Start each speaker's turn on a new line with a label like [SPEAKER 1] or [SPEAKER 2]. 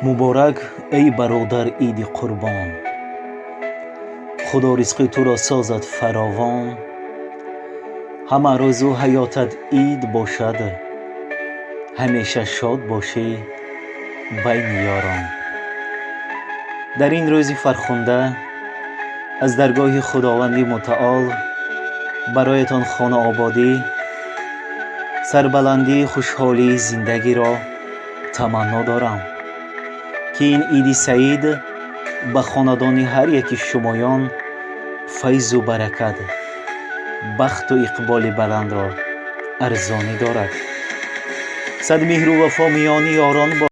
[SPEAKER 1] Муборак, эй бародар, Иди Қурбон. Худо ризқи туро созад фаровон. Ҳама рӯзу ҳаётат ид бошад, ҳамеша шод бошӣ байни ёрон. Дар ин рӯзи фархунда аз даргоҳи Худованди Мутаол бароятон хонаободӣ, сарбаландии, хушҳолии зиндагиро таманно дорам, ки ин Иди Саид ба хонадони ҳар яки шумоён файзу баракат, бахту иқболи баландро арзонӣ дорад. Сад меҳру вафо миёни ёрон.